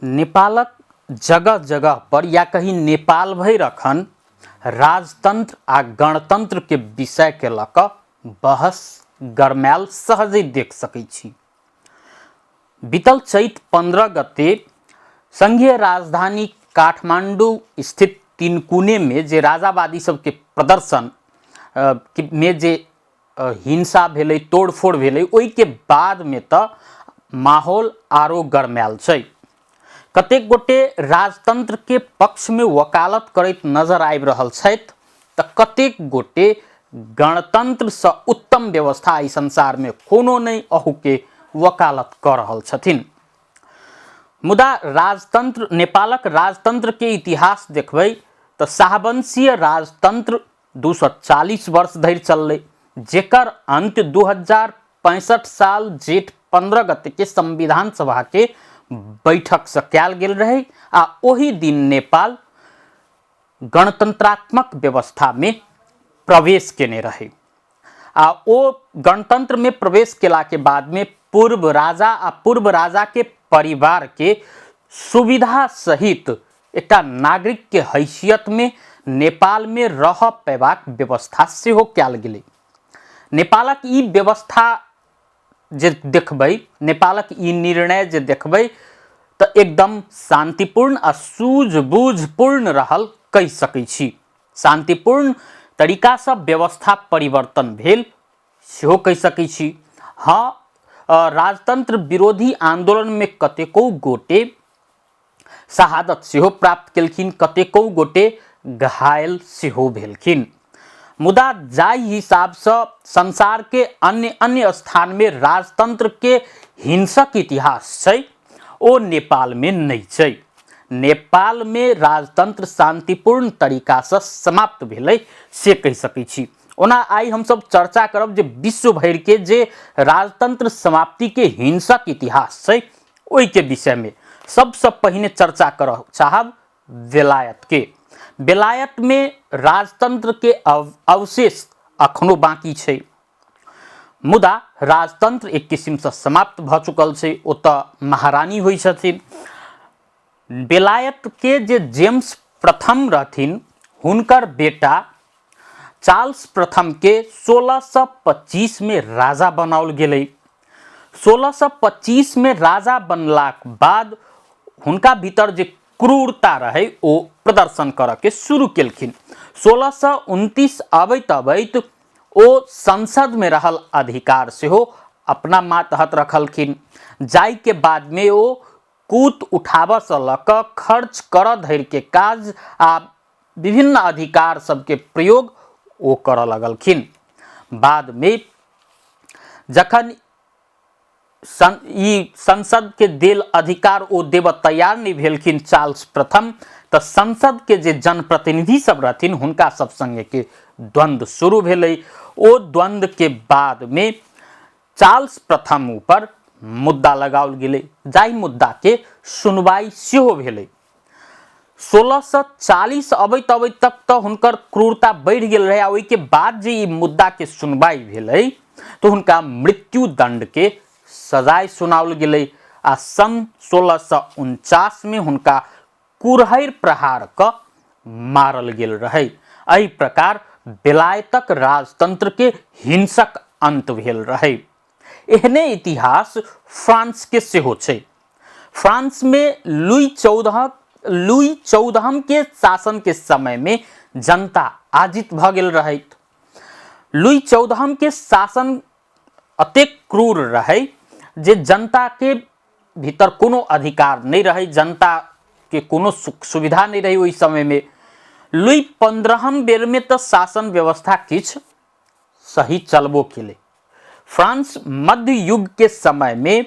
नेपालक जगह जगह पर या कहीं नेपाल भरि अखन राजतंत्र आ गणतंत्र के विषय के लऽ कऽ बहस गरमायल सहजे देख सकै छी। बीतल चैत 15 गते संघीय राजधानी काठमांडू स्थित तिनकुने में जे राजावादी सबके प्रदर्शन में जे हिंसा भेलै, तोड़फोड़ भेलै, ओहिके बादमे तऽ माहौल आरो गरमायल छै। कतेक गोटे राजतंत्रके पक्षमे वकालत करैत नजर आबि रहल छथि तऽ कतेक गोटे गणतंत्रसँ उत्तम व्यवस्था एहि संसारमे कोनो नहि अहूके वकालत कऽ रहल छथिन। मुदा राजतंत्र, नेपालक राजतंत्रके इतिहास देखबै तऽ शाहवंशीय राजतंत्र 240 वर्ष धरि चललै, जेकर अंत 2065 साल जेठ 15 गते के संविधान सभा के बैठक से कयल गेल रहे आ ओही दिन नेपाल गणतंत्रात्मक व्यवस्था में प्रवेश केने रहे। आ ओ गणतंत्र में प्रवेश केला के बाद में पूर्व राजा आ पूर्व राजा के परिवार के सुविधा सहित एकटा नागरिक के हैसियत में नेपाल में रह पेबाक व्यवस्था सेहो कयल गेलै। नेपालक ई व्यवस्था जे देखबै, नेपालक ई निर्णय जे देखबै तऽ एकदम शांतिपूर्ण आ सूझबूझपूर्ण रहल कहि सकै छी। शांतिपूर्ण तरीकासँ व्यवस्था परिवर्तन भेल सेहो कहि सकै छी। हँ, राजतंत्र विरोधी आंदोलन में कतेको गोटे शहादत सेहो प्राप्त केलखिन, कतेको गोटे घायल सेहो भेलखिन। मुदा जाहि हिसाबसँ संसार के अन्य अन्य स्थान में राजतंत्र के हिंसक इतिहास छै ओ नेपाल में नहीं छै। नेपाल में राजतंत्र शांतिपूर्ण तरीकासँ समाप्त भेलै से कहि सकै छी। ओना आइ हमसब चर्चा करब जे विश्व भरि के जे राजतंत्र समाप्ति के हिंसक इतिहास छै ओहि के विषय में। सबसँ पहिने चर्चा करऽ चाहब बेलायत के। बेलायत में राजतंत्र के अवशेष अखनो बाकी छै, मुदा राजतंत्र एक किसिमसँ समाप्त भऽ चुकल छै। ओतऽ महारानी होइ छथिन। बेलायत के जे जेम्स प्रथम रहथिन, हुनकर बेटा चार्ल्स प्रथम के 1625 में राजा बनाओल गेलै। 1625 में राजा बनलाक बाद हुनका भीतर जे क्रूरता रहै ओ प्रदर्शन करऽ के शुरू केलखिन। 1629 अबैत अबैत ओ संसद में रहल अधिकार सेहो अपना मातहत रखलखिन, जाहि के बाद में ओ कूत उठाबऽसँ लऽ कऽ खर्च करऽ धरि के काज आ विभिन्न अधिकार सबके प्रयोग ओ करऽ लगलखिन। बाद में जखन ई संसद के देल अधिकार ओ देबऽ तैयार नहि भेलखिन चार्ल्स प्रथम, तऽ संसद के जे जनप्रतिनिधि सब रहथिन हुनका सब संगे के द्वंद्व शुरू भेलै। ओ द्वंद्व के बाद में चार्ल्स प्रथम ऊपर मुद्दा लगाओल गेलै, जाहि मुद्दा के सुनवाई सेहो भेलै। 1640 अबैत अबैत तक तऽ हुनकर क्रूरता बढ़ि गेल रहै आ ओहिके बाद जे ई मुद्दा के सुनवाई भेलै तऽ हुनका मृत्यु दंड के सजाय सुनाओल गेलै आ सन 1649 में हुनका कुरहरि प्रहार कऽ मारल गेल रहै। एहि प्रकार बेलायतक राजतंत्र के हिंसक अंत भेल रहै। एहने इतिहास फ्रांस के सेहो छै। फ्रांस में लुई चौदहम के शासन के समय में जनता आजित भऽ गेल रहैत। लुई चौदहम के शासन अतेक क्रूर रहै जे जनता के भीतर कोनो अधिकार नहीं रहै, जनता के कोनो सुख सुविधा नहीं रही ओहि समय में। लुई पंद्रहम बेर में तो शासन व्यवस्था किछु सही चलबो केलै। फ्रांस मध्य युग के समय में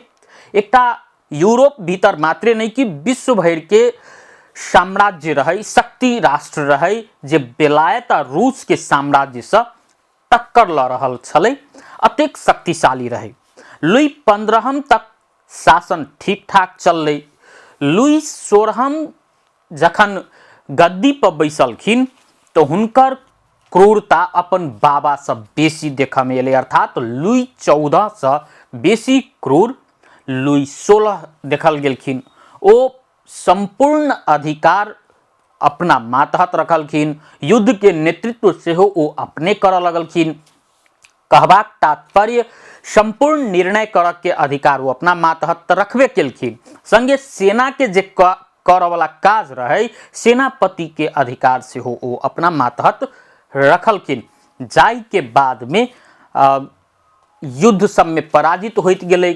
एकटा यूरोप भीतर मात्रे नहीं कि विश्व भरि के साम्राज्य रहै, शक्ति राष्ट्र रहै, जे बेलायत आ रूस के साम्राज्य से टक्कर लऽ रहल छलै, अतेक शक्तिशाली रहै। लुई पंद्रहम तक शासन ठीक ठाक चललै। लुई सोलहम जखन गद्दी पर बैसलखिन तऽ हुनकर क्रूरता अपन बाबासँ बेसी देखऽमे एलै, अर्थात लुई चौदहसँ बेसी क्रूर लुई सोलह देखल गेलखिन। ओ सम्पूर्ण अधिकार अपना मातहत रखलखिन। युद्धके नेतृत्व सेहो ओ अपने करऽ लगलखिन। कहबाक तात्पर्य, सम्पूर्ण निर्णय करऽ के अधिकार ओ अपना मातहत तऽ रखबे केलखिन, संगे सेनाके जे करऽवला काज रहै सेनापतिके अधिकार सेहो ओ अपना मातहत रखलखिन। जाहिके बादमे युद्ध सबमे पराजित होइत गेलै।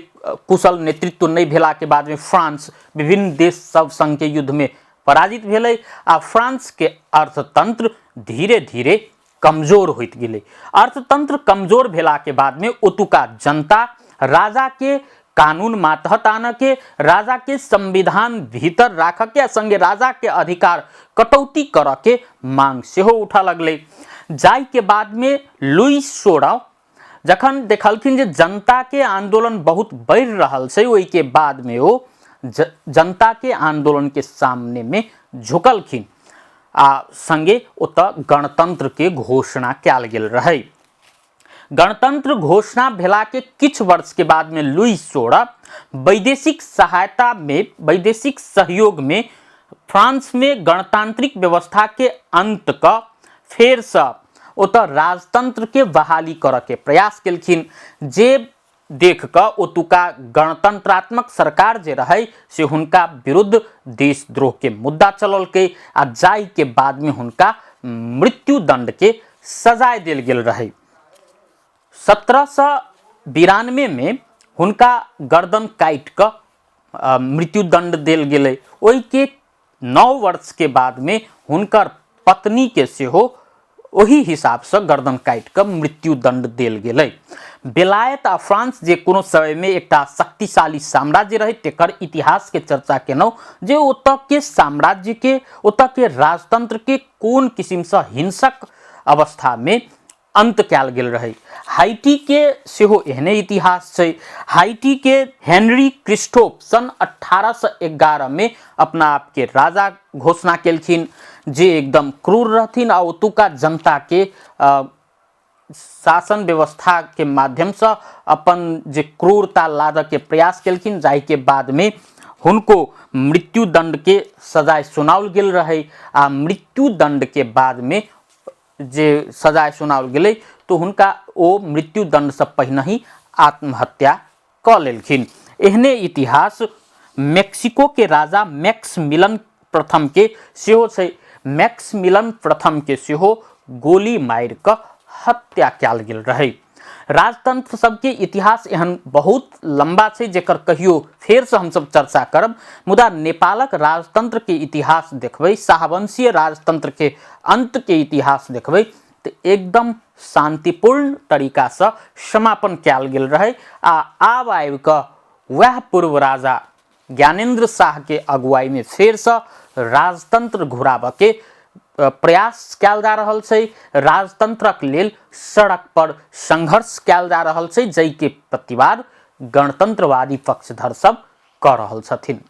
कुशल नेतृत्व नहि भेलाके बादमे फ्रांस विभिन्न देश सब संगके युद्धमे पराजित भेलै आ फ्रांसके अर्थतंत्र धीरे धीरे कमजोर होइत गेलै। अर्थतंत्र कमजोर भेलाके बादमे ओतुका जनता राजाके कानून मातहत आनऽके, राजाके संविधान भीतर राखऽके आ संगे राजाके अधिकार कटौती करऽके मांग सेहो उठऽ लगलै। जाहिके बादमे लुइस 16 जखन देखलखिन जे जनताके आंदोलन बहुत बढ़ि रहल छै, ओहिके बादमे ओ जनताके आंदोलनके सामनेमे झुकलखिन आ संगे ओतऽ गणतंत्रके घोषणा कयल गेल रहै। गणतंत्र घोषणा भेलाके किछु वर्षके बादमे लुइस 16 वैदेशिक सहायतामे, वैदेशिक सहयोगमे फ्रांसमे गणतांत्रिक व्यवस्थाके अंत कऽ फेरसँ ओतऽ राजतंत्रके बहाली करऽके प्रयास केलखिन, जे देख कऽ ओतुका गणतंत्रात्मक सरकार जे रहै से हुनका विरुद्ध देशद्रोहके मुद्दा चलौलकै आ जाहिके बादमे हुनका मृत्युदंडके सजाय देल गेल रहै। 1792मे हुनका गर्दन काटि कऽ मृत्युदंड देल गेलै। ओहिके 9 वर्षके बादमे हुनकर पत्नीके सेहो ओही हिसाबसँ गर्दन काटि कऽ मृत्युदंड देल गेलै। बेलायत आ फ्रांस जे कोनो समयमे एकटा शक्तिशाली साम्राज्य रहै तेकर इतिहासके चर्चा केलहुँ जे ओतऽ के साम्राज्यके, ओतऽ के राजतंत्रके कोन किसिमसँ हिंसक अवस्थामे अंत कयल गेल रहै। हाइटीके सेहो एहने इतिहास छै। हाइटीके हेनरी क्रिस्टोफ सन 1811मे अपना आपके राजा घोषणा केलखिन, जे एकदम क्रूर रहथिन आ ओतुका जनताके शासन व्यवस्थाके माध्यमसँ अपन जे क्रूरता लादऽके प्रयास केलखिन, जाहिके बादमे हुनको मृत्युदंडके सजाय सुनाओल गेल रहै आ मृत्युदंडके बादमे जे सजाय सुनाओल गेलै तऽ हुनका ओ मृत्युदंडसँ पहिनहि आत्महत्या कऽ लेलखिन। एहने इतिहास मेक्सिको के राजा मैक्समिलन प्रथम के सेहो छै। मैक्समिलन प्रथम के सेहो गोली मारि कऽ हत्या कयल गेल रहै। राजतंत्र सबके इतिहास एहन बहुत लंबा छै जेकर कहियो फेरसँ हमसब चर्चा करब, मुदा नेपालक राजतंत्र के इतिहास देखबै, शाहवंशीय राजतंत्र के अंत के इतिहास देखबै तऽ एकदम शांतिपूर्ण तरीकासँ समापन कयल गेल रहै आ आब आबि कऽ वएह पूर्व राजा ज्ञानेन्द्र शाहके अगुवाईमे फेरसँ राजतंत्र घुराबऽके प्रयास कयल जा रहल छै। राजतंत्रक लेल सड़क पर संघर्ष कयल जा रहल छै, जाहिके प्रतिवाद गणतंत्रवादी पक्षधर सब कऽ रहल छथिन।